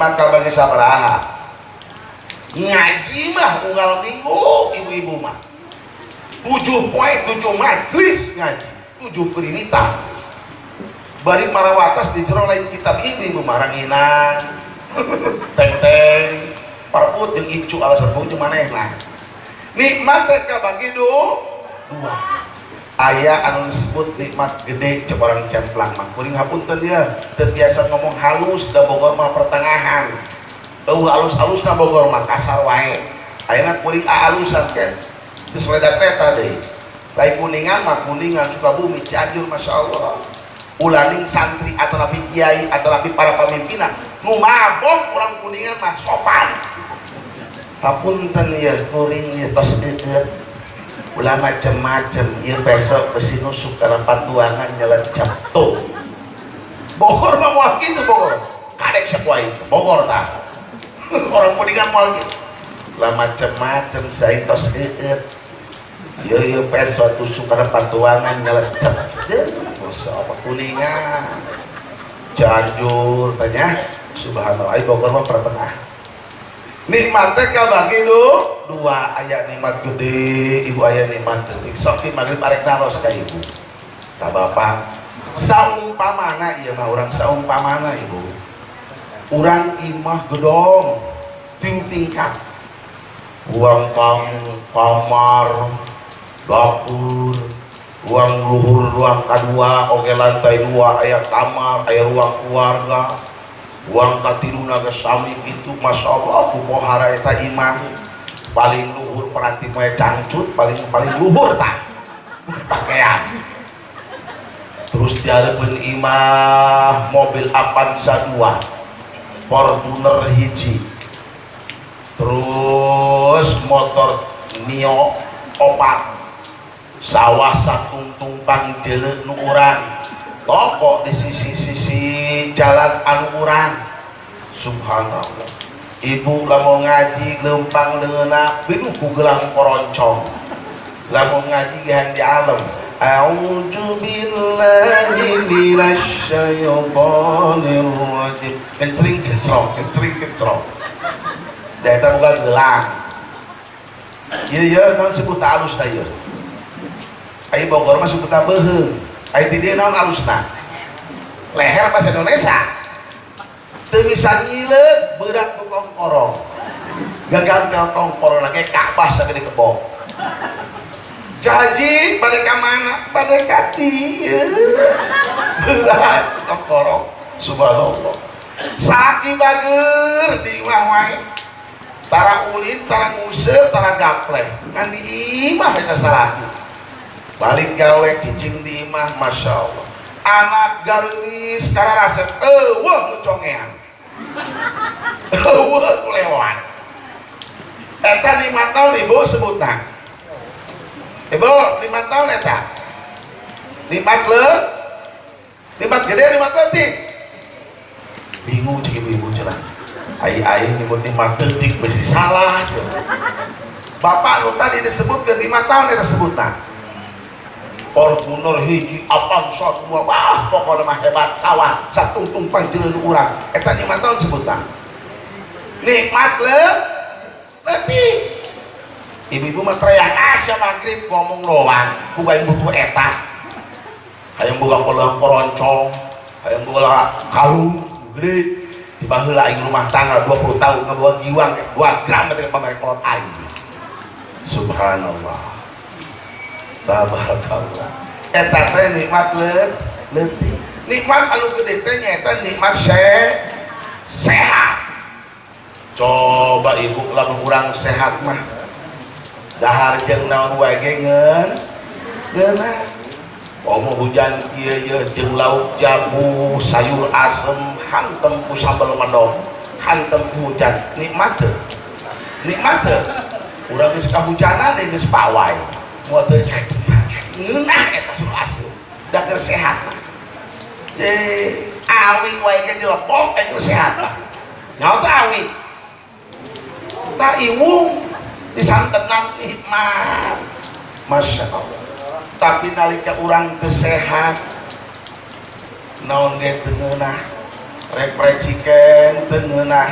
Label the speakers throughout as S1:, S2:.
S1: Nikmat kabagi sabaraha? Ngaji mah unggal minggu, ibu-ibu mah 7 poe 7 majlis ngaji, 7 perinitan, bari marawatas di jero lain kitab ibu-ibu mah ranginang, teng-teng, parput jeung incu, alasan jeung manehna. Nikmat teh kabagi dua. Aya anu disebut nikmat gede, cek orang cemplang mah. Kuring hapunten ya, teu biasa ngomong halus, da Bogor mah pertengahan, eueuh halus-halusna. Bogor mah kasar wae. Ayeuna kuring ahalusan kan geus ledak teh deui. Lain Kuningan mah, Kuningan, Sukabumi, Cianjur, Masya Allah, ulaning santri atau nabi kiai atau nabi para pemimpinna nu mabok. Urang Kuningan mah sopan. Hapunten ya, kuring ya tos eueut, ulah macem-macem ieu, besok besi nusuk karena patuangan nyelecep tuh. Bogor mah moal kitu. Bogor kadek sakuai Bogor tah. Orang Kuningan moal kitu lah, macem-macem. Saya tos eueut ieu, ieu peso tusuk karena patuangan nyelecep. Masya Allah, Kuningan, Cianjur tanya, subhanallah. Ayo, Bogor mah pertengahan. Nikmatnya kabagi dua. Aya nikmat gede, ibu, aya nikmat leutik. Sok di maghrib arek naros ka ibu ka bapak. Saumpamana ieu mah urang, saumpamana ibu, urang imah gedong tilu tingkat, ruang tamu, kamar, dapur, ruang luhur, ruang kedua oge lantai dua aya kamar, aya ruang keluarga, ruang katiluna geus sami kitu. Masya Allah, kupohara eta imah paling luhur peranti moe cangcut, paling paling luhur tah pakaian. Terus dihareupeun imah mobil Avanza 2, Fortuner hiji, terus motor Mio opat, sawah satungtung pangjeuleu nu urang, toko di sisi-sisi jalan anu urang. Subhanallah, ibu lamun ngaji lempang leungeunna pinuh ku gelang koroncong. Lamun ngaji ge hayang di alam. A'udzu billahi minasyaitonir rajim, kencring kencrong, kencring kencrong, da eta boga gelang ieu. Ieu naon sebut alusna ieu? Aya Bogor mah sebutna beuheung. Aya di dieu naon alusna? Leher. Bahasa Indonesia teu bisa nyileuk, berat ku kongkorong, gagal kongkorong lagi Ka'bah sagede kebo. Jaji bade ka mana? Bade ka dieu, berat kongkorong. Subhanallah, salaki bager di imah wae, tara ulin, tara nguseup, tara gapleh, ngan di imah eta salaki. Balik gawe cicing di imah. Masya Allah, anak gareulis kararasep, eueuh nu congean, eueuh nu lewan. Eta 5 tahun, ibu, sebutna. Ibu, 5 tahun eta nikmat le, nikmat gede, nikmat leutik? Bingung cek ibu-ibu cenah, ai aing nyebut nikmat leutik besi salah cenah. Bapak, lu tadi disebutkan 5 tahun eta sebutna Fortuner hiji, Avanza dua, wah pokoknya mah hebat, sawah satungtung pangjeuleu urang, eta 5 tahun sebutna nikmat le, leutik? Ibu-ibu mah teriak asa maghrib ngomong doang, bukan butuh eta, hayang boga kolong koroncong, hayang boga kalung gede. Tiba heula aing rumah tangga 20 tahun ngabawa giwang 2 gram teh pamere kolot aing. Subhanallah, tabarakallah, eta teh nikmat le, leutik. Nikmat anu gede teh nyaeta nikmat sehat. Coba ibu, lamun urang sehat mah dahar jeung naon wae ge ngeun ngeunah. Komo hujan kieu ye, jeung lauk jabu, sayur asem, hantem ku sambal medok, hantem ku hujan, nikmat teu? Nikmat teu? Urang geus kahujanan deui, geus pawai, moal teu ngeunah eta sayur asem, da keur sehat mah. Eh, awi wae ge dilepok keur sehat mah. Nyaho teh awi? Tah, iwung disantenan, nikmat. Masya Allah. Tapi nalika urang teu sehat, naon ge teu ngeunah. Rek fried chicken teu ngeunah,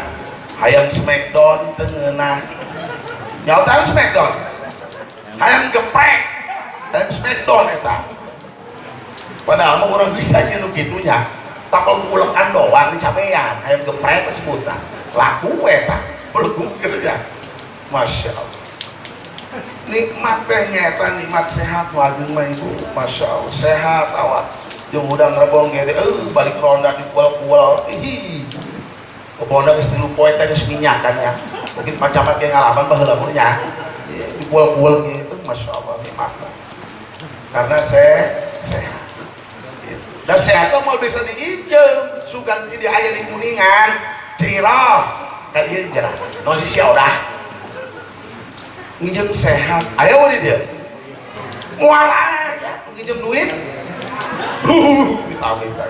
S1: hayang smackdown teu ngeunah. Nyaho teh smackdown? Hayang geprek, hayang smackdown eta. Padahal mah urang bisa nu kitu nya. Takol ulekan doang dicabean, hayang geprek sebutna. Laku eta, belegug gitu ya. Masya Allah. Nikmat teh nyaeta nikmat sehat nu ageng mah, Ibu. Masya Allah, sehat awak. Jeung hudang rebong ge balik ronda dikual-kual. Ih. Kebonda geus 3 poe teh geus minyakan ya. Mungkin Pak Camat ge ngalaman baheula mun nya. Dikual-kual ge, Masya Allah nikmat. Karena saya sehat. Gitu. Dan sehat mah bisa diinjem. Sugan di aya di Kuningan, Cirah. Ka dieu jarah. No si udah. Nginjem sehat. Ayo di dia. Moal aya nginjem duit. Minta-minta.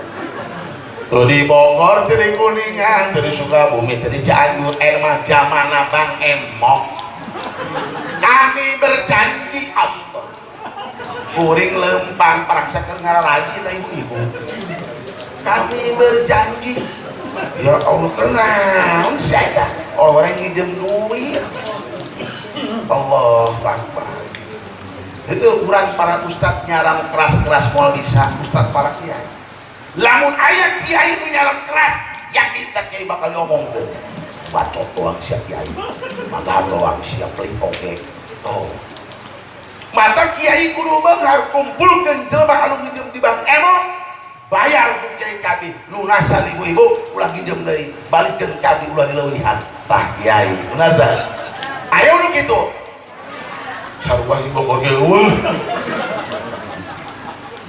S1: Tuh di Bogor, tuh di Kuningan, tuh di Sukabumi, tuh di Cianjur, mah jamana Bang Emok. Kami berjanji, astaga. Kuring lempang parangsa keur ngararaji ta ibu-ibu. Kami berjanji. Ya Allah, kenaon saya orang nginjem duit. Allah Akbar. Itu urang para ustad nyaram keras-keras moal bisa, ustad para kiai. Lamun aya kiai itu nyaram keras, yakin tak kiai bakal diomongkeun. Bacot doang sia kiai. Magahan doang sia, pelit oge. Oh. Mata kiai kudu beunghar kumpulkeun jelema anu nginjem di Bank Emok, bayar ku kiai kabeh, lunasan ibu-ibu, ulah nginjem deui, balikeun kabeh, ulah dileuwihan. Tah kiai, benar tah? Ayo nu kitu. Sarua di Bogor ge eueuh.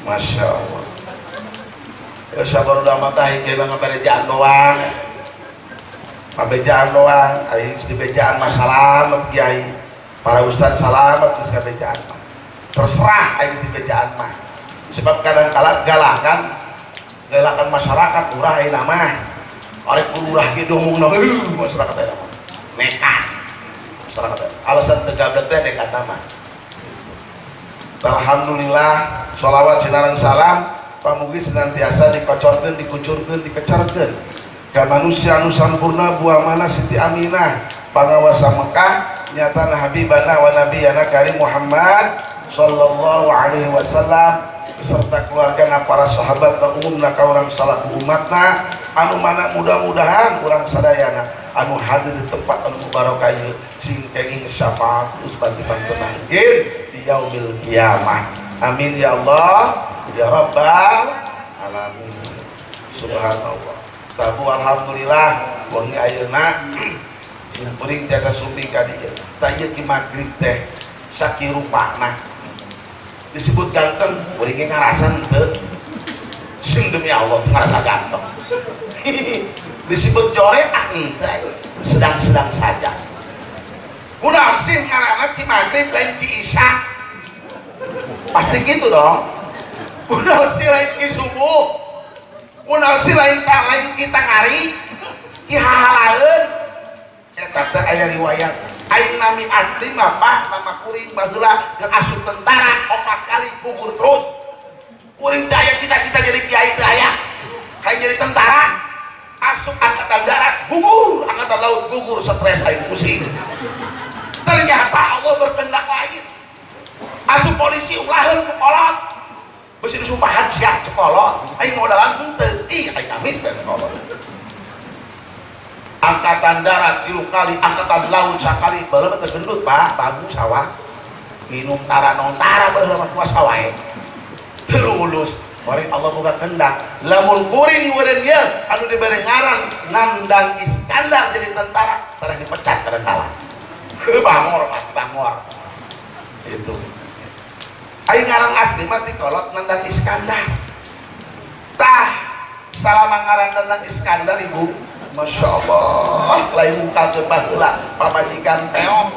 S1: Masya Allah. Sabar udah mah tah kiai mah ngabejaan doang. Ngabejaan doang, ari geus dibejaan mah salamet kiai. Para ustad salamet geus ngabejaan mah. Terserah aing dibejaan mah. Sebab kadang kala galakan galakan masyarakat urah ayeuna mah. Arek urah ge domongna masyarakat ayeuna mah. Nekat. Masyarakat alasan teu gablek teh nekat mah. Alhamdulillah, sholawat sinareng salam pamugi senantiasa dikocorkeun, dikucurkeun, dikecarkeun ka manusia anu sampurna buah mana Siti Aminah pangawasa Mekah, nyatana habibana wa nabiyana karim Muhammad sallallahu alaihi wasallam beserta keluarga, para sahabat na umumna ka urang salaku umatna, anu mana mudah-mudahan urang sadayana anu hadir di tempat anu mubarakah ieu sing kenging syafaat usbati pantenangkeun di yaumil kiamah. Amin ya Allah ya rabbal alamin. Subhanallah. Tabu alhamdulillah wengi ayeuna simkuring jasa sumping ka dieu. Tah ieu ki magrib teh sakirupana disebut ganteng, kuring ge ngarasa henteu. Sing demi Allah ngarasa ganteng. Disebut jore, ah henteu, sedang-sedang saja. Kunaon sih ngaranna ki magrib lain ki isya? Pasti gitu dong. Kunaon sih lain ki subuh? Kunaon sih lain tak lain ki tangari? Ki hahalaeun. Eta teh aya riwayat. Aing nami asli mah Pak, nama kuring baheula keur asup tentara 4 kali gugur terus. Kuring teh aya cita-cita jadi kiai teh aya. Hayang jadi tentara. Asup angkatan darat gugur, angkatan laut gugur, stres aing pusing. Ternyata Allah berkehendak lain. Asup polisi ulaheun ku kolot. Besi disumpahan sia cek kolot. Aing modalan henteu. Ih aing amit teh kolot. Angkatan darat 3 kali, angkatan laut sakali, baheula mah teu gendut, Pak, bagus awak. Minum tara non tara baheula mah puasa wae. Teu lulus. Orang Allah boga kehendak. Lamun kuring eureun ieu anu dibere ngaran Nandang Iskandar jadi tentara, tara dipecat kadang kala. Bangor, Pak, bangor. Itu. Aing ngaran asli mah ti kolot Nandang Iskandar. Tah, salama ngaran Nandang Iskandar ibu, Masya Allah, lain mungkal ke baheula pamajikan peok,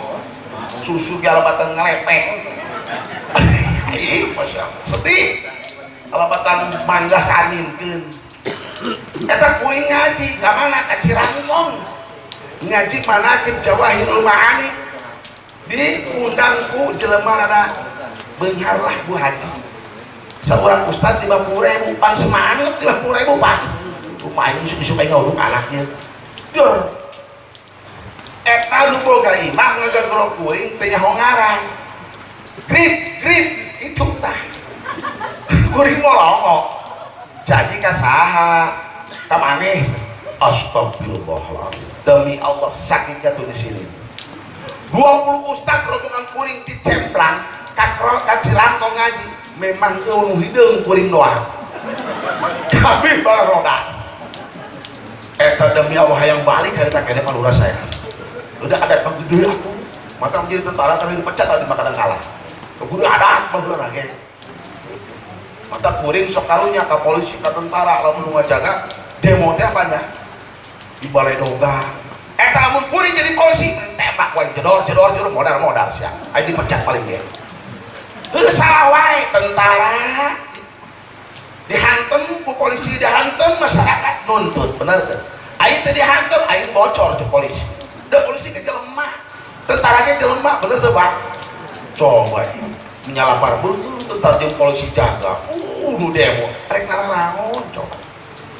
S1: susu ge alabatan ngelepek. Ih, Masya Allah, sedih. Alabatan manggah kaminkeun. Eta kuring ngaji, ka mana? Ka Cirangkong. Ngaji manakib Jawahirul Ma'ani. Diundang ku jelema rada beunghar lah, Bu Haji. Seorang ustad 50.000, pan semangat 50.000, Pak. Lumayan isuk-isuk aing ngauduk anaknya. Dor. Eta nu boga imah ngagagrok kuring teh nyaho ngaran. Grip, grip, itu tah. Kuring molongo. Jadi ka saha? Ka maneh. Astagfirullahaladzim. Demi Allah sakitnya tuh di sini. 20 ustad rombongan kuring di Cemplang, ka Cirangkong ngaji. Memang eueuh hideung kuring doang. Kami barodas. Eta demi Allah hayang balik harita kene palura saya. Udah ada pagede aku. Mata menjadi tentara karena dipecat tadi makanan kalah. Kudu adat baheula ge. Mata kuring sok karunya ka polisi ka tentara lamun nu ngajaga demo teh apanya? Di balai doga. Eta lamun kuring jadi polisi tembak wae jedor jedor jedor modar-modar sia. Aing dipecat paling ge. Heuh salah wae tentara dihantem ku polisi, dihantem masyarakat nuntut, bener teu? Aing teh dihantem, aing bocor ke polisi. Da polisi ke jelema, tentara ge jelema, bener teu, Pak? Coba menyalapar betul tentara jeung polisi jaga. Nu demo rek naranaon coba.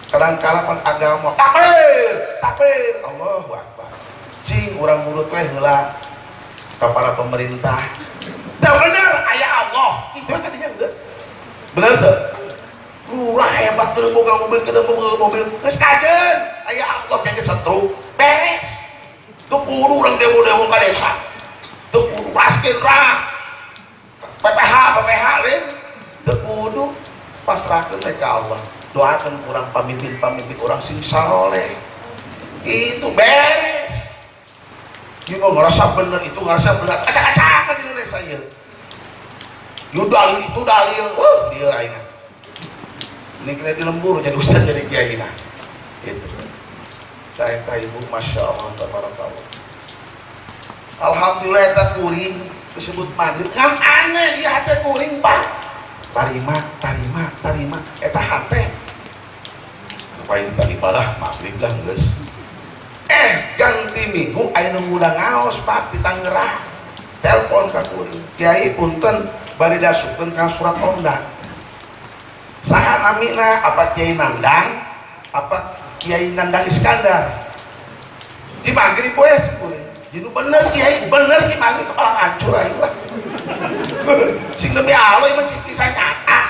S1: Kadang-kala pan agama takbir, takbir, Allahu Akbar. Cing urang mulut we heula ka para pemerintah. Da bener aya Allah. Itu tadinya geus. Bener teu? Lurah hebat keur boga mobil, keur boga mobil. Geus kajeun aya Allah kayak setru. Beres. Teu kudu urang demo-demo ka desa. Teu kudu raskin ra. PPH, PPH lain. Teu kudu pasrahkeun we ka Allah. Doakan kurang pamimpin-pamimpin orang sing saroleh. Itu beres. Dia mau ngerasa bener itu ngerasa bener. Acak-acakan di Indonesia ya. Yo dalil itu dalil. Dia aing. Ini kena di lembur jadi ustaz jadi kiai nah. Itu. Saya ka ibu masya Allah tabarakallah. Alhamdulillah eta kuring disebut maghrib kan aneh ieu hate kuring Pak. Tarima, tarima, tarima eta hate. Apa ini tarima lah maghrib lah geus. Ganti minggu aya nu ngundang ngaos Pak di Tangerang. Telepon ka kuring. Kiai punten bari dasupkeun ka surat ondang. Saha namina apa Kiai Nandang apa Kiai Nandang Iskandar di maghrib we kuring. Jadi bener Kiai, bener Ki maghrib kepala hancur aing lah. Sing demi Allah mah kisah nyata.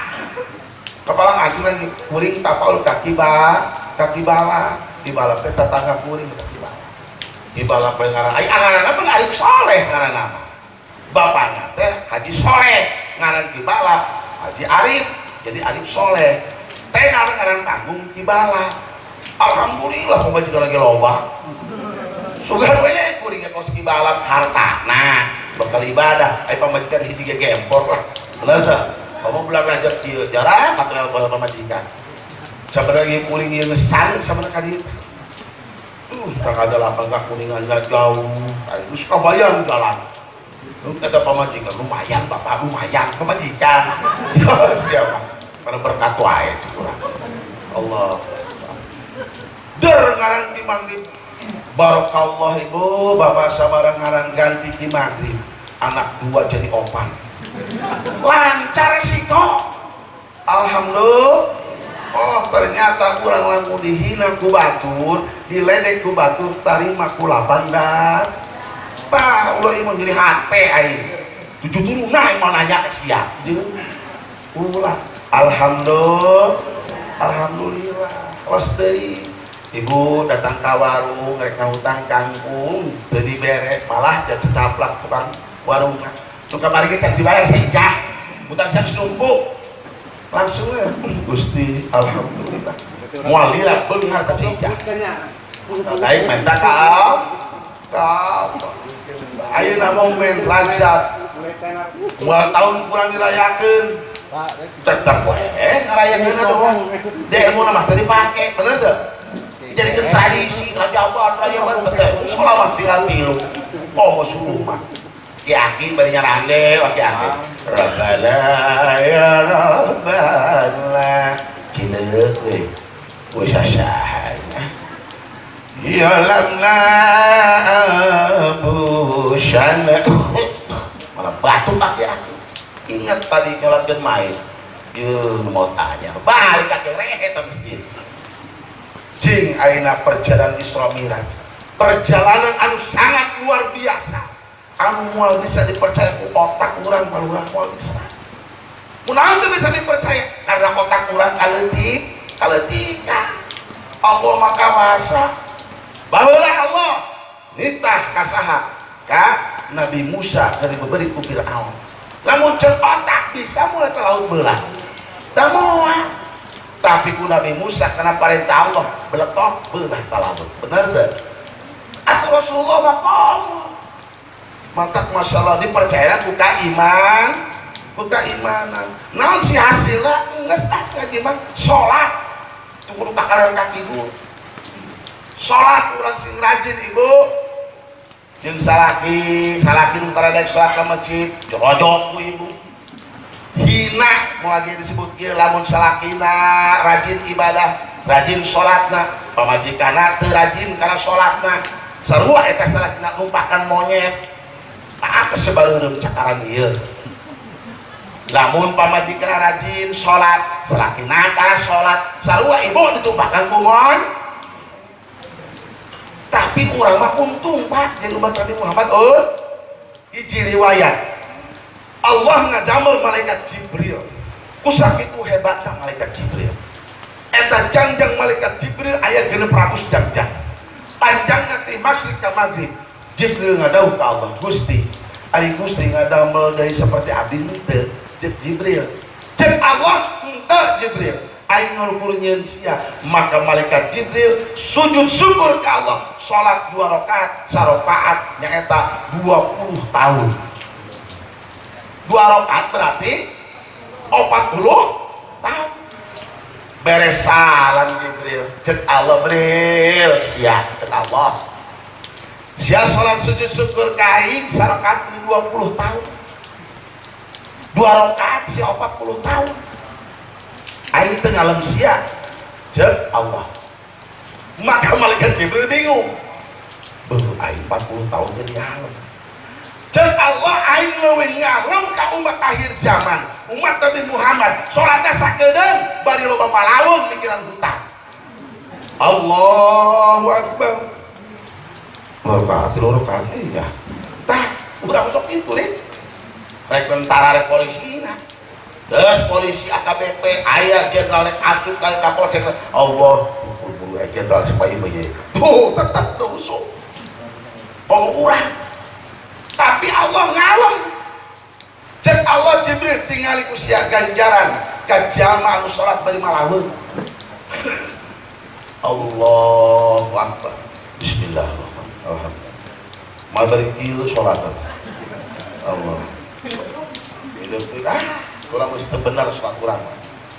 S1: Kepala hancur lagi kuring tafaul kaki ba, kaki bala, di bala teh tetangga kuring kaki bala. Di bala bae ngaran ai ngaranna mah Arif Soleh ngaranna mah. Bapana teh Haji Soleh, ngaran Ki Bala Haji Arif, jadi Arif Soleh. Teh ngaran tanggung Ki Bala. Alhamdulillah pamajikan lagi loba. Sugan we kuring ge kos Ki Bala hartana bakal ibadah, ai pamajikan hiji ge gempor lah. Bener teu? Kamu bulan Rajab kieu jarang atuh el pamajikan. Sabenerna kuring ieu geus sang sabenerna ka dieu. Suka ada lapang ka Kuningan nggak jauh. Aing suka bayang jalan. Lu kata pamajikan lumayan bapak lumayan pamajikan. Ya siapa? Karena berkat wae kurang. Allah. Der ngaran di maghrib. Barokallah ibu bapak sabarang ngaran ganti di maghrib. Anak dua jadi opan. Lancar sih kok. Alhamdulillah. Oh ternyata kurang lamun dihina ku batur, diledek ku batur, tarima ku lapan dan tah ulah ieu jadi hate aing. Tujuh turunan aing mau nanya ke sia. Jeung ulah alhamdulillah. Alhamdulillah. Los deui. Ibu datang ka warung rek ngahutang kangkung teu dibere malah cacaplak tukang warungna. Nu kamari ge can dibayar saijah. Hutang sia numpuk. Langsung ya Gusti alhamdulillah. Moal lila beunghar ka Cijah. Aing minta ka Allah. Ayeuna momen Rajab. Moal tahun kurang dirayakeun. Tetep we ngarayakeun doang. Da ilmu mah teu dipake, bener teu? Jadikeun tradisi Rajaban, Rajaban teh sholawat tinggal tilu. Oh subuh mah. Ki Aki bari nyarande wah Ki Aki. Rabbana ya Rabbana kieu we. We sasahana. Ya lamna abushana. Malah batuk Aki Aki. Ingat tadi nyolatkeun main. Yeuh mau tanya, balik kakek rehet ta masjid. Jing ayeuna perjalanan Isra Mi'raj, perjalanan anu sangat luar biasa, anu moal bisa dipercaya ku otak urang, palurah moal bisa. Kunaon teu bisa dipercaya? Karena otak urang kaleutik kaleutikan. Allah mah kawasa. Baheula Allah nitah ka saha? Ka Nabi Musa dari beberi ku Fir'aun. Lamun cek otak bisa mulai ke laut belah da moal, tapi ku Nabi Musa karena perintah Allah beletok belah ta laut. Bener teu? Atau Rasulullah mah komo matak masalah dipercaya ku iman, ku keimanan. Naon sih hasilnya? Geus tah ngaji mah salat teu kudu kakaler kaki dulu. Salat urang sing rajin, ibu jeung salaki. Salaki nu tara daek salat ka masjid jorojok ku ibu, hina. Mau lagi disebut kieu, lamun salakina rajin ibadah, rajin salatna, pamajikanna teu rajin kana salatna, sarua eta salakina numpakan monyet. Tak sebaleureum cakaran ieu. Lamun pamajikan rajin salat, salakina tara salat, sarua ibu ditumpakan ku monyet. Tapi urang mah untung, Pak, jadi umat Nabi Muhammad. Oh, hiji riwayat Allah ngadamel malaikat Jibril. Ku sakitu hebatna malaikat Jibril, eta jangjang malaikat Jibril aya 600 jangjang, panjangna ti masyrik ka maghrib. Jibril ngadauh ka Allah, "Gusti, ari Gusti ngadamel deui seperti abdi henteu?" Cek Jibril. Cek Allah, "Henteu, Jibril, aing ngukur nyieun sia." Maka malaikat Jibril sujud syukur ke Allah, salat dua rakaat, sarakaat nyaeta 20 tahun. Dua rakaat berarti 40 tahun. Beres salam Jibril, cek Allah, "Bril, sia," cek Allah, "sia salat sujud syukur ka aing sarakaat 20 tahun, dua rakaat sia 40 tahun, aing teu ngalem sia," cek Allah. Maka malaikat Jibril bingung, "Beuh, aing 40 tahun jadi ngalem." Cek Allah, "Aing leuwih ngalem ka umat akhir zaman, umat Nabi Muhammad, salatna sakedeung bari loba malawung mikiran hutang." Allahu Akbar, rakaat, tilu rakaat, iya. Tah urang sok itu nih, rek tentara rek polisi. Nah, terus polisi AKBP aya jenderal rek asup ka Kapolsek, Allah buru-buru jenderal supaya ieu tuh tetap tusuk oh urang. Tapi Allah ngalem. Cek Allah, "Jibril, tingali ku sia ganjaran ka jalma anu salat bari malaweung." Allahu Akbar, bismillahirrahmanirrahim, alhamdulillah. Mal bari kieu salat, Allah, ah kurang geus teu bener salat urang.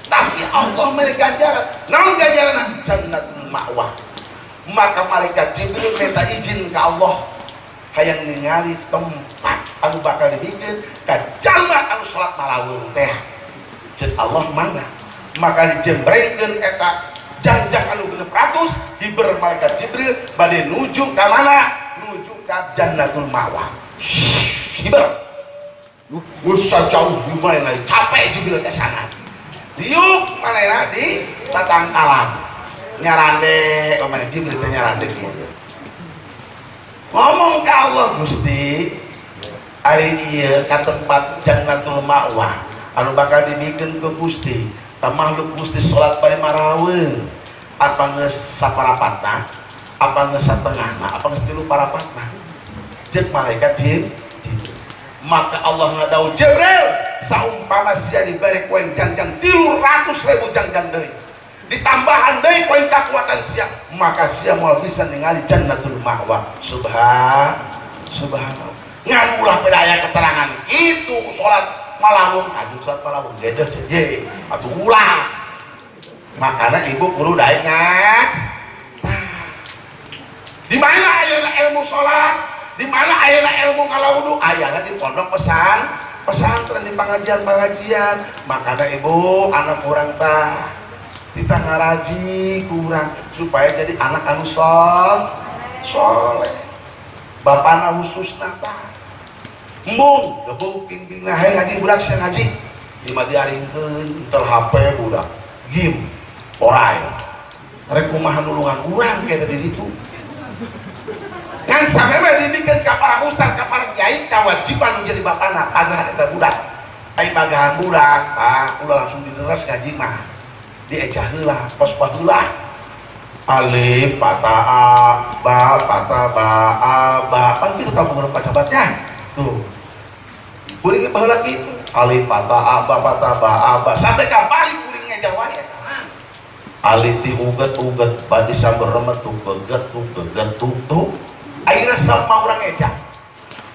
S1: Tapi Allah mere ganjaran. Naon ganjaran? Jannatul Ma'wah. Maka malaikat Jibril minta izin ke Allah, hayang ningali tempat anu bakal dibikin ka jalma anu salat malaweung teh. Cek Allah, "Mangga." Maka dijembrengkeun eta jangjang anu 600, hiber malaikat Jibril bade nuju ka mana? Nuju ka Jannatul Ma'wah. Hiber. Usah jauh di mana, capek Jibril ke sana. Diuk mana di tatangkalan. Nyarande, mana Jibril teh nyarande gitu. Ngomong ke Allah, "Gusti, ari ieu ka tempat Jannatul Ma'wah anu bakal dibikeun ke Gusti, ta makhluk Gusti salat bari maraweung, apa geus saparapatna, apa geus satengahna, apa geus tilu parapatna?" Cek malaikat Jibril. Maka Allah ngadau, "Jibril, saumpama sia dibere ku aing jangjang 300.000 jangjang deui, ditambahan deui ku aing kakuatan sia, maka sia moal bisa ningali Jannatul Ma'wa." Subhan, subhanallah. Ngan ulah pada aya keterangan itu salat malawung, aduh, salat malawung gedeh ye atuh ulah. Makanya ibu kudu daek ngaji. Di mana ayeuna ilmu salat? Di mana ayeuna ilmu ngawudu? Ayana di pondok pesantren, di pengajian-pengajian. Makanya ibu, anak kurang tah kita ngaraji kurang supaya jadi anak anu soleh. Bapana khususna tah embung gebuk bimbing, "Hey, ngaji budak sia, ngaji." Di mah diaringkeun tel HP budak game orai. Rek kumaha nulungan urang kayak tadi itu. Kan sampai we dibikeun ka para ustad, ka para kiai kewajiban nu jadi bapana pagahan eta budak. Ai pagahan budak, Pak, ulah langsung dideres ngaji mah. Diejah heula, kos baheula. Alif patah a, ba patah ba, a ba. Pan kitu kamu baca-bacanya. Tuh. Kuring baheula kitu. Alif patah a, ba patah ba, a ba. Sampai ka balik kuring ngejah wae. Alif diuget-uget, ba disamber remet tuh geget tuh geget tuh tuh. Akhirnya sama urang ngejah.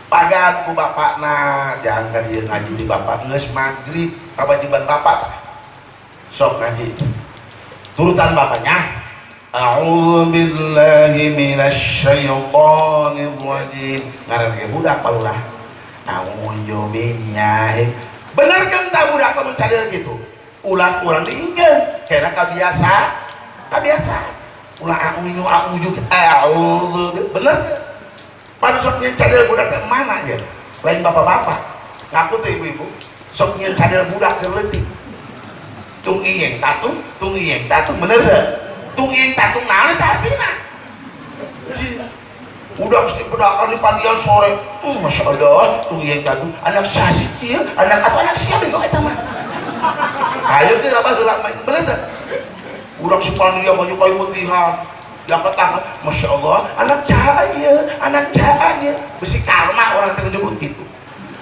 S1: Pagahan ku bapakna, jangan dia ngaji di bapak geus maghrib, kewajiban bapak. Sok ngaji. Turutan bapaknya. A'udzu billahi minasyaitonir rajim. Ngaran ge budak palurah. A'udzu billahi. Bener kan tak budak lamun cadel gitu? Ulah kurang diingkeun, karena kabiasa, kabiasa. Ulah a'udzu a'udzu a'udzu bener teu? Pan sok nyeun cadel budak teh mana ya? Lain bapak-bapak. Ngaku tuh ibu-ibu. Sok nyeun cadel budak keur leutik. Tung iyeng tatung, tung iyeng tatung, bener teu? Tung iyeng tatung naon eta artina? Udah mesti pedakan di panggilan sore. Masya Allah, tung iyeng tatung, anak sasik ieu, anak atau anak siapa bego eta mah? Ayo ge rabah heula mah, bener teu? Udah si panitia maju kayu putihan. Diangkat tangan, Masya Allah, anak cahaya, anak cahaya. Besi karma orang teh nyebut gitu.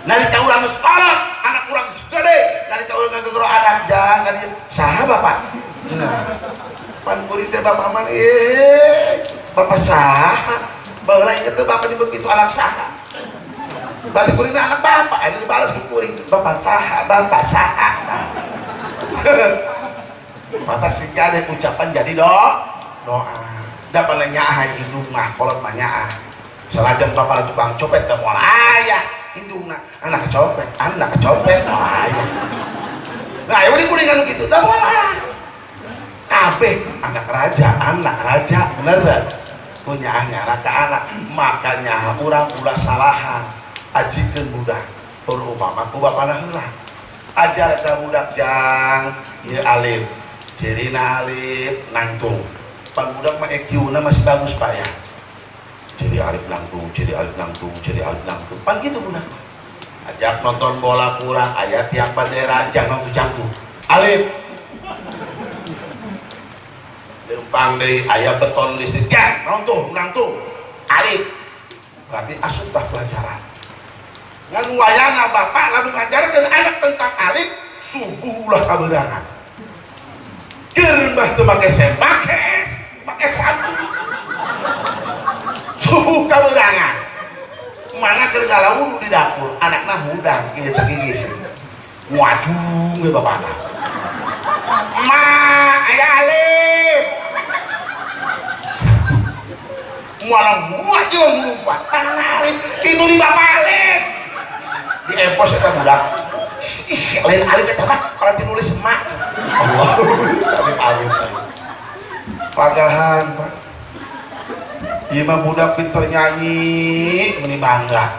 S1: Nalika urang geus kolot, anak urang geus gede, nalika urang ngagegero anak jangan ieu. Saha bapak? Nah, pan kuring teh bapak mah bapak saha? Baheula inget teh bapak nyebut gitu anak saha. Berarti kuring anak bapak, ini dibalas ke kuring, bapak saha, bapak saha. Matak sih ada ucapan jadi doa. Da nyaah indung mah kolot mah nyaah. Sanajan bapak tukang copet da moal aya indungna, anak kecopet moal aya. Nah, ya udah kuring anu kitu da moal aya. Kabeh anak raja, bener teu? Ku nyaah nyara ka anak, maka nyaah urang ulah salahan. Ajikeun budak, umpama ku bapana heula. Ajar eta budak jang, ieu alif. Cirina alif nangtung. Pan budak mah EQ-na masih bagus Pak ya. Ciri alif nangtung, ciri alif nangtung, ciri alif nangtung. Pan gitu budak. Ajak nonton bola kurang, aya tiang bendera, jangan nonton jantung. Alif. Lempang deui aya beton listrik, jang nonton nangtung. Alif. Berarti asup tah pelajaran. Ngan wayana bapak lamun ngajarkeun anak tentang alif, subuh ulah kabeurangan. Keur mah teu make sempak, make sapu. Subuh kabeurangan. Mana keur ngalawu di dapur, anakna hudang kieu teh gigis. Ngajung we bapakna. Ma, aya alif. Mualang muat jeung lumpat. Tanah alif, itu di bapak alif. Di epos eta budak. Ih, lain alif eta mah, berarti nulis emak. Allah, amit amit. Pagahan, Pak. Ieu mah budak pinter nyanyi, meni bangga.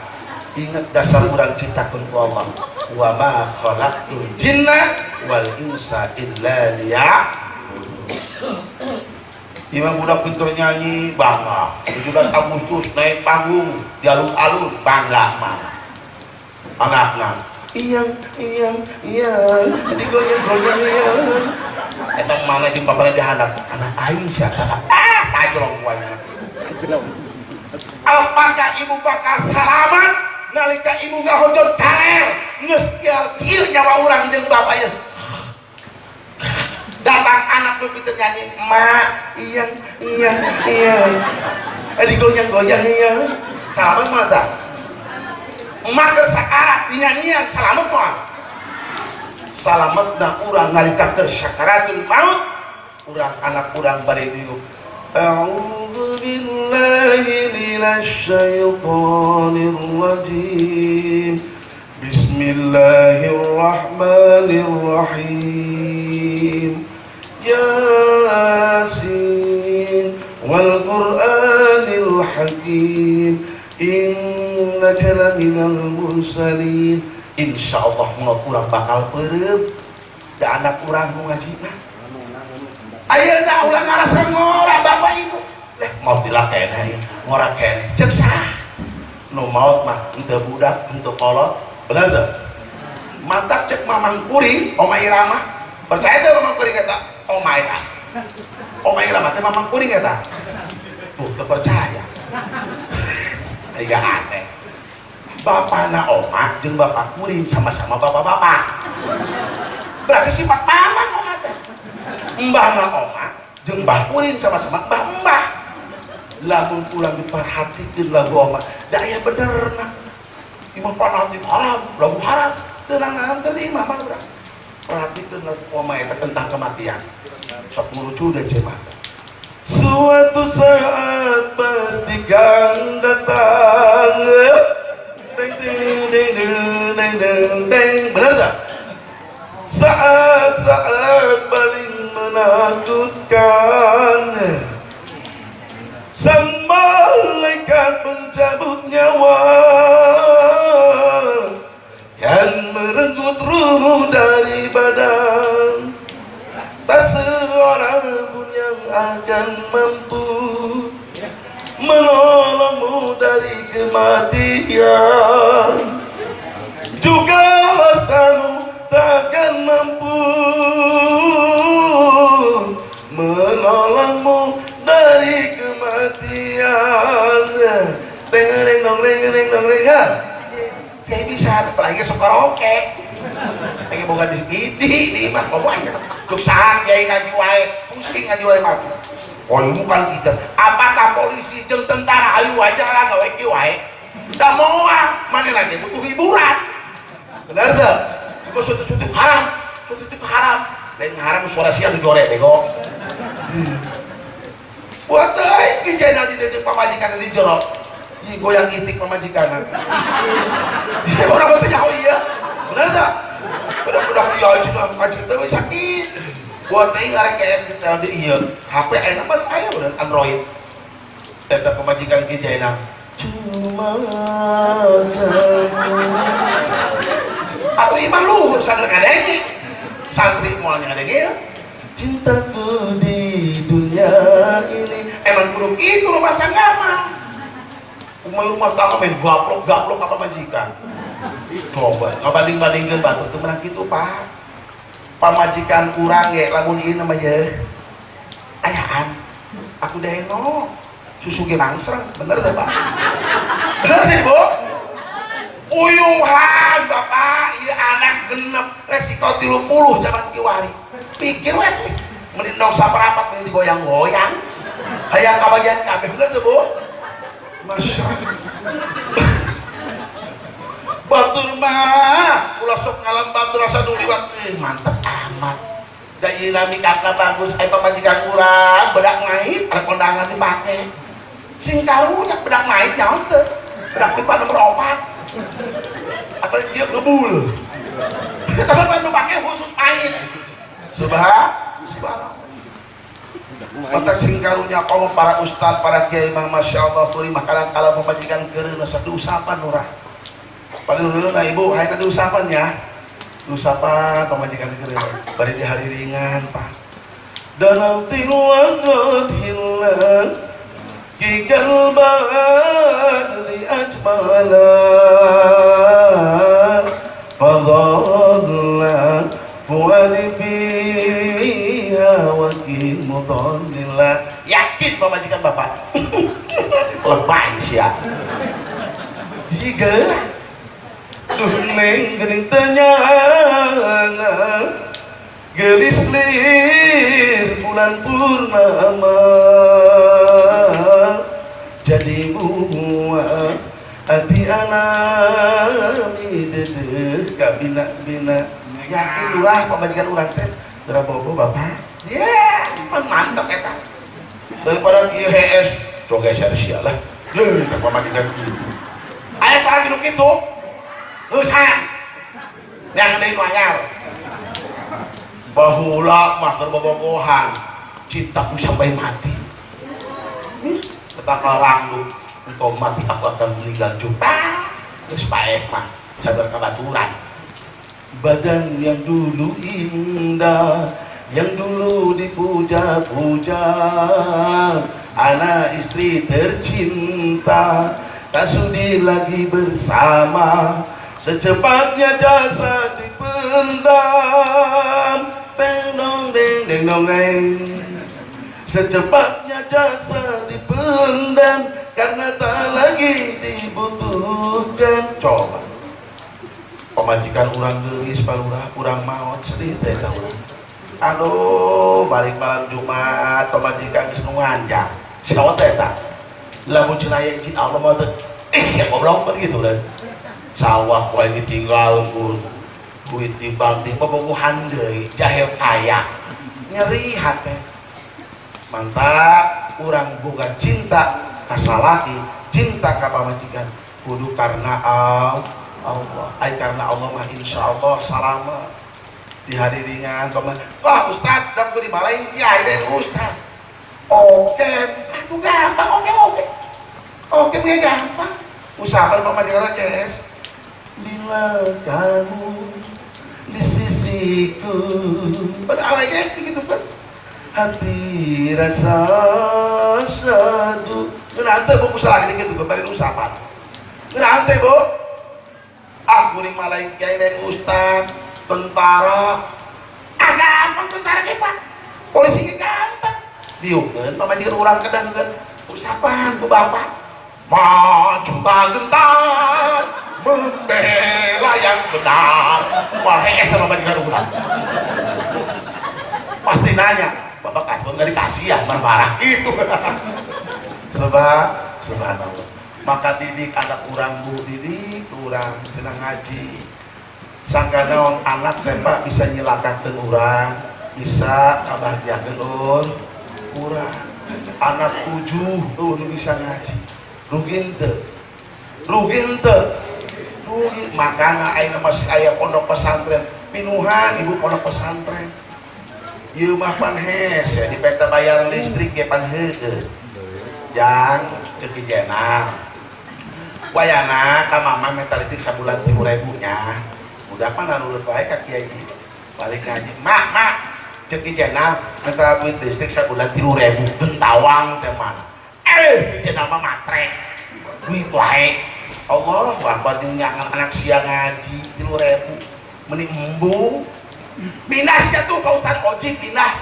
S1: Ingat dasar urang ciptakeun ku Allah. Wa ma khalaqtul jinna wal insa illa liya'budun. Ieu mah budak pinter nyanyi, bangga. 17 Agustus naik panggung di alun-alun, bangga mana. Anakna, iyang, iyang, iyang, digoyang-goyang iyang. Eta mana jeung bapana dihandap, anak aing sia tah. Ah, tajlong ku aing anak. Apakah ibu bakal salamat nalika ibu ngahojor kaler geus kieu nyawa urang jeung bapak ieu. Datang anak nu pinter nyanyi, "Mak, iyang, iyang, iyang." Digoyang-goyang iyang. Salamat mana tah? Emak keur sakarat dinyanyian salamet moal. Salametna urang nalika keur sakaratul maut, urang anak urang bari diuk. A'udzu billahi minasyaitonir rajim. Bismillahirrahmanirrahim. Yasin wal Qur'anil Hakim. Innaka laminal mursalin. Insyaallah mau kurang bakal peureum da anak urang nu ngaji mah. Ayeuna ulah ngarasa ngora bapak ibu. Leh mau tilak keneh ngora keneh. Cek sah. Nu maot mah henteu budak, henteu kolot. Bener teu? Matak cek mamang kuring, Oma Irama. Percaya teu mamang kuring eta? Oma eta. Oma Irama teh mamang kuring eta. Tuh teu percaya. Aya aneh. Bapana oma jeung bapak kuring sama-sama bapak-bapak. Berarti sifat mamang oma teh. Mbahna oma jeung mbah kuring sama-sama mbah-mbah. Lamun pulang diperhatikeun lagu oma, da aya benerna. Imah fanatik haram, lagu haram. Teu nanaon teu di imah mah urang. Perhatikeun lagu oma eta tentang kematian. Sok ngurucu dan cemata. Suatu saat pasti kan datang. Deng deng deng deng deng deng deng. Bener tak? Saat-saat paling menakutkan, sang malaikat pencabut nyawa yang merenggut ruh dari badan. Tak seorang pun yang akan mampu menolongmu dari kematian. Juga hartamu takkan mampu menolongmu dari kematian. Deng deng dong deng deng dong deng ya. Kayak bisa, apalagi sok karaoke. Lagi boga di di mah pokoknya. Cuk saha kiai ngaji wae, pusing ngaji wae mah. Oh, ini bukan kita. Apakah polisi jeung tentara ayu wajar lah gawe kieu wae? Da moal, mana lagi butuh hiburan. Benar teu? Ibu suatu-suatu haram, suatu itu haram. Lain haram suara sia nu jore bego. Buat teuing ki jenal di deuk pamajikan di jero. Ih goyang itik pamajikan. Dia orang teh nyaho ieu. Bener teu? Budak-budak kiai cenah ngaji teh we sakit. Buat teuing arek kayak kita di ieu. HP aya pan aya bener Android. Eta pamajikan Ki Jainal. Cuma kamu. Atau imah luhur sadar ngadenge. Santri moal ngadenge ya. Cintaku di dunia ini emang kudu kitu rumah tangga mah. Umay rumah tangga main gaplok-gaplok apa majikan. Coba ngabanding-bandingkeun batur teu meunang kitu, Pak. Pamajikan urang ge lamun ieu mah ye. Ayaan. Aku deno. Susu ge mangsreng, bener teh, Pak? Bener teh, Bu? Uyuhan, Bapak, ieu anak genep resiko 30 zaman kiwari. Pikir we tuh. Mending dong saperapat mending digoyang-goyang. Hayang kabagian kabeh bener teh, Bu? Masya Allah. Batur mah ulah sok ngalam batur asa nu liwat mantep amat. Da ieu mikapna bagus aya pamajikan urang bedak ngait ada kondangan dipake. Sing karunya bedak ngait nyaon teu? Bedak pipa nomor 4. Asal dia ngebul. Tapi nu pake khusus pahit. Subhanallah. Maka sing karunya kaum para ustad, para kiai mah masya Allah turi mah kadang-kala pamajikan keureun asa diusapan urang. Paling dulu nah ibu hayang diusapan ya. Diusapan pamajikan keureun. Bari di hari ringan, Pak. Dalam tilwaqat hilang Kikal badri ajmala Fadalla fuadi fiha wakil mudallila. Yakin pamajikan bapak lebay sia. Jika duh neng geuning tanyana gelis lir bulan purnama jadi buah hati anami dedeh kabina-bina. Yakin lurah pamajikan urang teh geura bobo bapak ya pan mantep eta daripada ieu HS tong geser sia lah leuh ka pamajikan kieu aya salah hidup kitu heusan yang deui nu anyar baheula mah keur bobogohan cintaku sampai mati. Betapa rangdu engkau mati aku akan meninggal juga. Terus paeh mah sadar kabaturan. Badan yang dulu indah Yang dulu dipuja-puja, anak istri tercinta, tak sudi lagi bersama. Secepatnya jasad dipendam. Deng dong deng deng dong deng. Secepatnya jasad dipendam karena tak lagi dibutuhkan. Coba pamajikan urang geulis, Pak Lurah, urang maot sedih teh eta urang. Aduh, balik malam Jumat pamajikan geus nu nganjang. Siapa teh eta? Lamun cenah aya izin Allah mah teh, is ya goblok kan gitu kan. Sawah wae ditinggal ku duit di bank di bobogohan deui, jahil kaya. Nyeri hate. Mantap, urang boga cinta ka salaki, cinta ka pamajikan kudu karena Allah. Ai karena Allah mah insyaallah salamet. Dihadiringan wah ustad dak di balain kiai dan ustad. Oke, atuh gampang, oke oke. Oke, oke gampang. Usaha pamajikan kes. Bila kamu di sisiku, pada awalnya gitu kan. Hati rasa syahdu. Ngeunah teh, Bu, usaha lagi gitu bari usapan. Ngeunah teh, Bu. Ah, kuring mah lain kiai, lain ustad, tentara. Ah, gampang tentara ge, Pak. Polisi ge gampang. Diukeun pamajikan urang kedangkeun usapan ku bapak. Maju tak gentar membela yang benar. Wah, hees sama pamajikan urang. Pasti nanya, "Bapak kasih nggak dikasih ya?" Marah-marah itu. Subhanallah. Maka didik anak urang, Bu, didik urang senang ngaji. Sangka naon anak teh, Pak, bisa nyilakakeun urang, bisa ngabahagiakeun urang. Anak tujuh tuh nu bisa ngaji. Rugi henteu? Rugi henteu? Rugi. Makana ayeuna masih aya pondok pesantren, pinuhan ibu pondok pesantren. Ieu mah pan hese dipenta bayar listrik ge pan heueuh. Jang ceuk jenang. Wayana ka mama minta listrik sabulan 3.000 nya. Udah mah nurut wae ka kiai. Balik ngaji, "Mak, mak, ceuk jenang minta duit listrik sabulan 3.000." Gentawang teh mana. Eh, jenang mah matre. Duit wae. Allah, Akbar, jeung anak siang ngaji 3.000. Meni embung. Pindah sia tuh ke Ustaz Oji, pindah.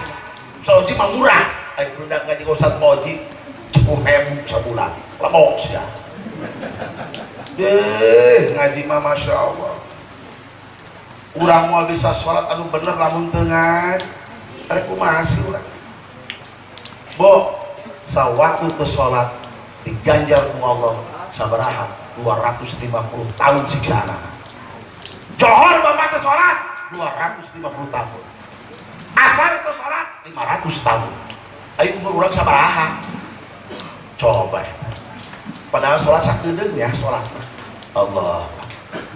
S1: Ustaz Oji mah murah. Ai budak ngaji ke Ustaz Oji 10.000 sabulan. Lemok sia. Deh, ngaji mah Masya Allah. Urang mau bisa sholat anu bener lamun teu ngaji. Arek kumaha sih urang? Bo, sawaktu teu sholat diganjar ku Allah sabaraha 250 tahun siksaan. Johor bapak teu sholat 250 tahun. Asar teu sholat 500 tahun. Ayo umur urang sabaraha? Coba ya. Padahal sholat sakedeung ya sholat. Allah.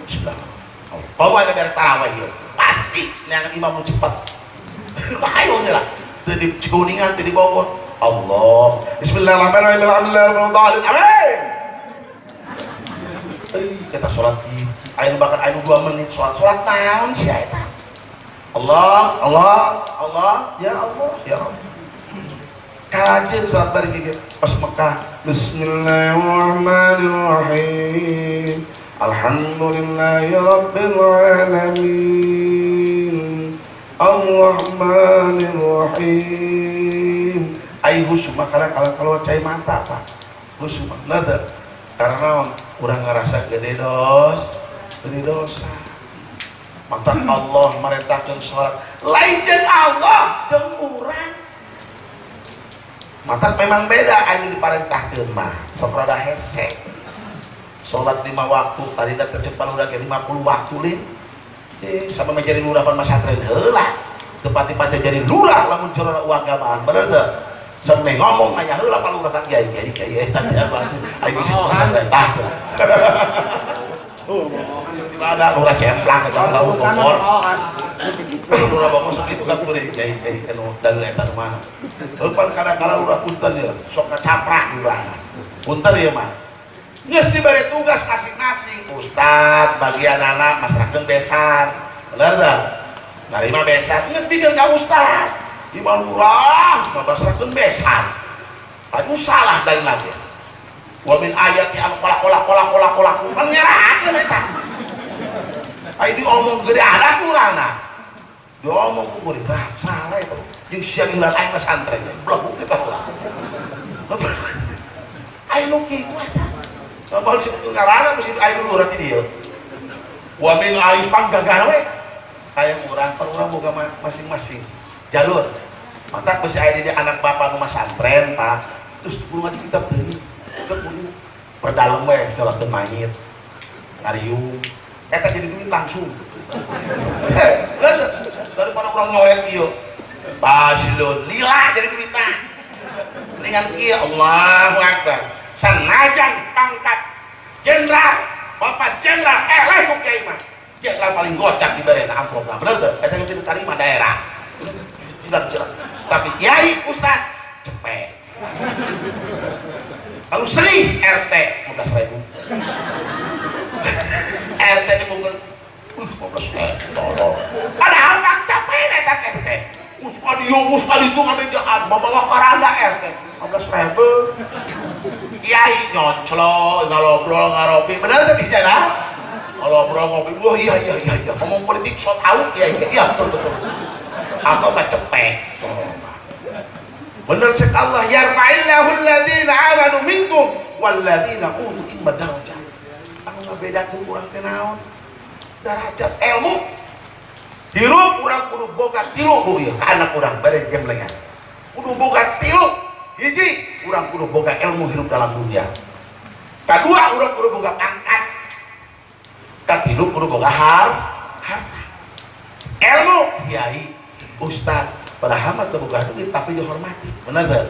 S1: Bismillah. Allah. Bawa ada beres tarawih ya. Pasti neangan imam nu cepat. Ayo geura. Teu di Cikuningan, teu di Bogor. Allah. Bismillahirrahmanirrahim. Alhamdulillah. Amin. Eh, kita sholat di ayo bahkan ayo 2 menit sholat. Sholat naon sih eta? Allah, Allah, Allah, ya Allah, ya Rabb. Kajian sholat bari gigi pas Mekah. Bismillahirrahmanirrahim. Alhamdulillahi rabbil alamin. Ar-Rahmanir-Rahim. Ai khusyuk mah kadang kalau keluar cai mata, Pak. Khusyuk mah nada. Karena urang ngerasa gede gede dosa. Maka Allah merintahkan sholat lain jeung Allah jeung urang. Mata memang beda anu diparentahkeun mah sok rada hese. Sholat 5 waktu tadi dah tercepat udah ke 50 waktu lin. Sama menjadi lurah pan masantren heula. Tepati-pati jadi lurah lamun curah agamaan, bener teu? Sampai ngomong nanya heula pak lurah kan kiai kiai kiai eta teh apa? Aing bisa pesantren tah cenah. Ada lurah cemplang eta tahu Bogor. Lurah Bogor sok itu kan kuring kiai kiai anu dalil eta nu mana. Heuh pan kadang-kadang lurah punten ya, sok ngacaprak lurahna. Punten ya mah. Geus diberi tugas masing-masing, ustad bagian anak masrahkeun besan. Bener teu? Narima besan, geus dikeun ka ustad. Di lurah, mabasrahkeun besan. Aduh salah dan lagi. Wa min ayati an kolak kolak kolak kolak kolak pan nyerahakeun eta. Ai diomong gede adat lurahna. Diomong ku kuring salah itu. Jeung sia ngeulan aing pesantren, blog kita ulah. Ai nu kitu eta. Moal disebut ngaranna mesti ai lurah ti dieu. Wa min ayus panggagana we. Hayang urang pan urang boga masing-masing jalur. Matak besi aya di anak bapak nu masantren, Pak. Terus kudu ngaji kitab deui. Teu kudu perdalam we nyolakeun mayit. Ngariung. Eta jadi duit langsung. Daripada urang nyoret ieu. Paslon lila jadi duitna. Dengan kieu Allahu Akbar. Sanajan pangkat jenderal, bapak jenderal eleh ku kiai mah. Jenderal paling gocap di barena amplopna. Bener teu? Eta geus diterima daerah. Tidak jelas. Tapi kiai ustad cepet. Kalau sering RT 15.000. RT dibungkus 15.000 tolol. Padahal bang capek eta RT. Muska dieu, muska ditu ngabejaan, bawa karanda RT 15.000. Kiai nyonclo, ngalobrol ngaropi, bener teh bicara? Ngobrol ngopi, wah iya iya iya iya, ngomong politik so tau kiai, iya betul betul. Atau mah cepet. Bener cek Allah, yarfa'illahu alladhina amanu minkum walladzina utul ilma darajat. Anu ngabedakeun urang teh naon? Derajat ilmu. Hirup urang kudu boga tilu bu ieu ka anak urang bade jemblengan. Kudu boga tilu. Hiji, urang kudu boga ilmu hirup dalam dunia. Kedua, urang kudu boga pangkat. Katilu kudu boga harta. Ilmu, kiai, ustad, padahal mah teu boga duit tapi dihormati. Bener teu?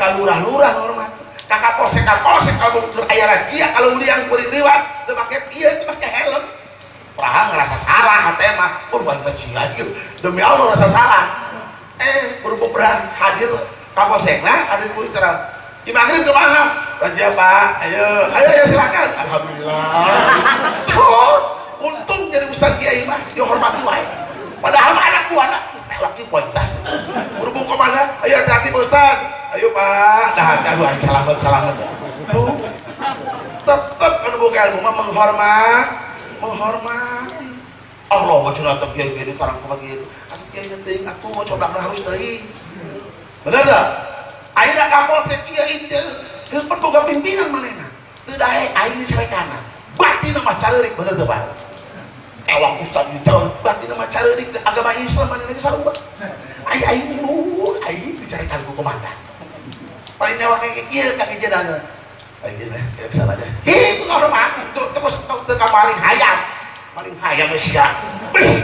S1: Ka lurah-lurah hormati. Ka kapolsek kapolsek kalau keur aya razia kalau liang kuring liwat teu make ieu teu make helm. Padahal ngerasa salah hate mah, oh baik razia ieu. Demi Allah rasa salah. Berhubung pernah hadir kapolsekna ada kuring cara di maghrib kemana? Razia Pak, ayo, ayo, ayo silakan. Alhamdulillah. Oh, untung jadi ustad kiai mah dihormati wae. Padahal mah anak buah anak tewak ieu kualitas. Berhubung kemana? Ayo hati-hati Pak Ustad. Ayo Pak. Dah aduh aing selamat selamat. Tuh. Tetep kan boga ilmu mah menghormat, menghormati. Allah mah cenah teh kiai gede tarang kumaha kieu. Atuh kiai teuing atuh coba harus teuing. Bener teu? Ayeuna kapolsek ieu itu geus pan boga pimpinan manehna. Teu daek aing dicarekana. Batin mah careurik bener teu Pak? Ewang ustad ieu batin mah careurik agama Islam manehna geus sarua. Ai aing aing dicarekan ku komandan. Paling newak kayak kieu ka jenderal. Aing geus ya kesana aja. Hih, itu ngahormati tuh terus teu ka maling hayam. Maling hayam geus sia. Wih.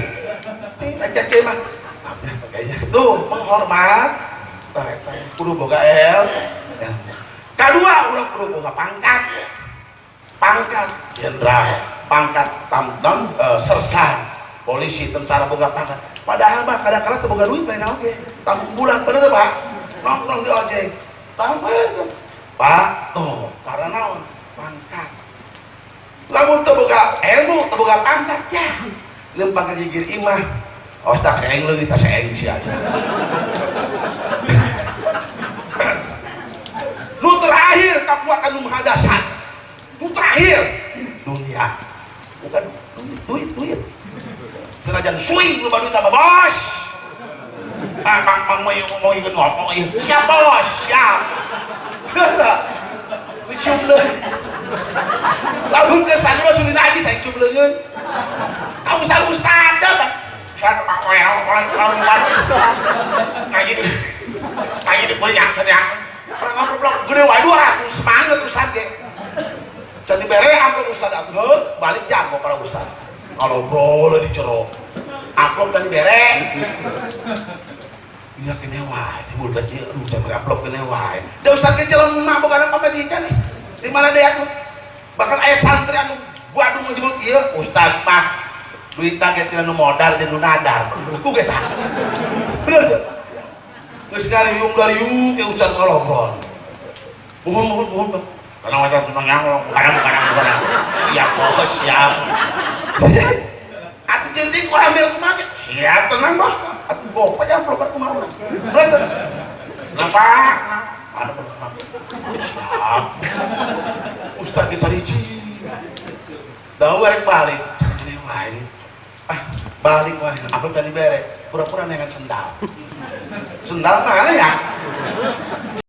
S1: Ini aja kieu mah. Maaf ya, kayaknya. Tuh, menghormat. Tah eta kudu boga el. Kedua, urang kudu boga pangkat. Pangkat jenderal, pangkat tamtam sersan, polisi, tentara boga pangkat. Padahal mah kadang-kadang teu boga duit lain oge. Tanggung bulan bener teu, Pak? Nongkrong di ojek. Tambah Pak, tuh karena naon? Pangkat. Lamun teu boga ilmu, teu boga pangkat ya. Lempang ka gigir imah. Oh, tak seeng leuwih tak seeng sia aja. Nu terakhir kakuatan nu maha dasar. Nu terakhir dunia. Bukan duit, duit. Senajan suing loba duit apa bos? Ah, mang mang mau mau ikut ngomong ieu. Siap bos, siap. Dicium leungeun. Lamun ke sana mah sudah aja saya cium leungeun. Kamu ustad ustad Pak. Saya pak orang orang orang ngaji di ngaji di kuliah teriak. Orang amplop gede wae 200 semangat ustad ge. Can dibere amplop ustad atuh balik jago para ustad. Kalau bro di jero. Amplop tadi bere. Iya kene wae, timbul berarti aduh can bere amplop kene wae. Da ustad ge jelema bukan pamajikan nih. Di mana dia tuh? Bahkan aya santri anu Badung menyebut ieu ustad mah duitna ge tina nu modal jeung nu nadar. Ku ge tah. Bener teu? Geus ngariung dariung ke ustad ngalobrol. Mohon mohon mohon Bang. Karena wajah cuma yang bukan bukan bukan. Siap bos, siap. Atuh Penting koramil kumaha? Siap, tenang bos. Atuh gope amplop kumaha urang. Bener. Kenapa? Ada siap. Ustaz kita cari. Dah rek balik. Cari wae. Ah, balik wae. Apa tadi bere? Pura-pura dengan sendal. Sendal mana ya?